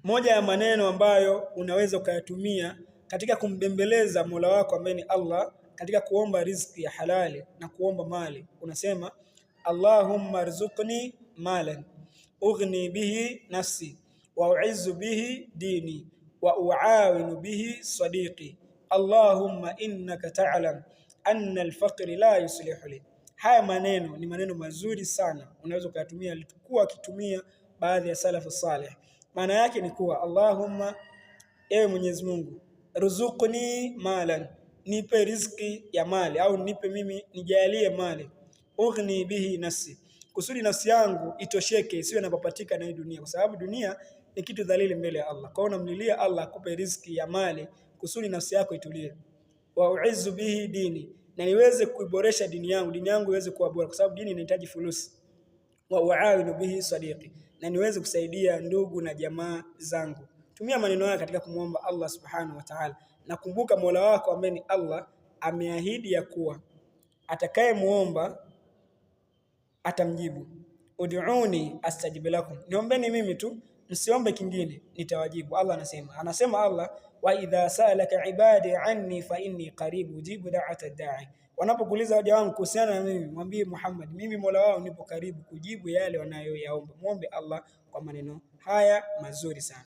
Moja ya maneno ambayo unaweza ukayatumia katika kumbembeleza Mola wako ambaye ni Allah katika kuomba riziki ya halali na kuomba mali, unasema Allahumma rzuqni malan ughni bihi nafsi wa u'izzu bihi dini wa uawinu bihi sadiqi Allahumma innaka ta'lam anna alfaqri la yuslihu li. Haya maneno ni maneno mazuri sana, unaweza ukayatumia, alikuwa akitumia baadhi ya salafu saleh. Maana yake ni kuwa Allahumma, ewe Mwenyezi Mungu, ruzuqni malan, nipe riziki ya mali au nipe mimi nijalie mali, ughni bihi nafsi, kusudi nafsi yangu itosheke isiwe napapatika na hii dunia, kwa sababu dunia ni kitu dhalili mbele ya Allah. Kwa hiyo unamlilia Allah akupe riziki ya mali kusudi nafsi yako itulie. Wa uizzu bihi dini, na niweze kuiboresha dini yangu, dini yangu iweze kuwa bora, kwa sababu dini inahitaji fulusi. Wa uawinu bihi sadiqi, na niweze kusaidia ndugu na jamaa zangu. Tumia maneno haya katika kumwomba Allah subhanahu wa ta'ala, na kumbuka Mola wako ambaye ni Allah ameahidi ya kuwa atakayemuomba atamjibu. Ud'uni astajib lakum, niombeni mimi tu, msiombe kingine, nitawajibu. Allah anasema, anasema Allah, wa idha salaka ibadi anni fa inni qaribu ujibu da'ata da'i, wanapokuuliza waja wangu kuhusiana na mimi, mwambie Muhammad, mimi Mola wao nipo karibu kujibu yale wanayoyaomba. Muombe Allah kwa maneno haya mazuri sana.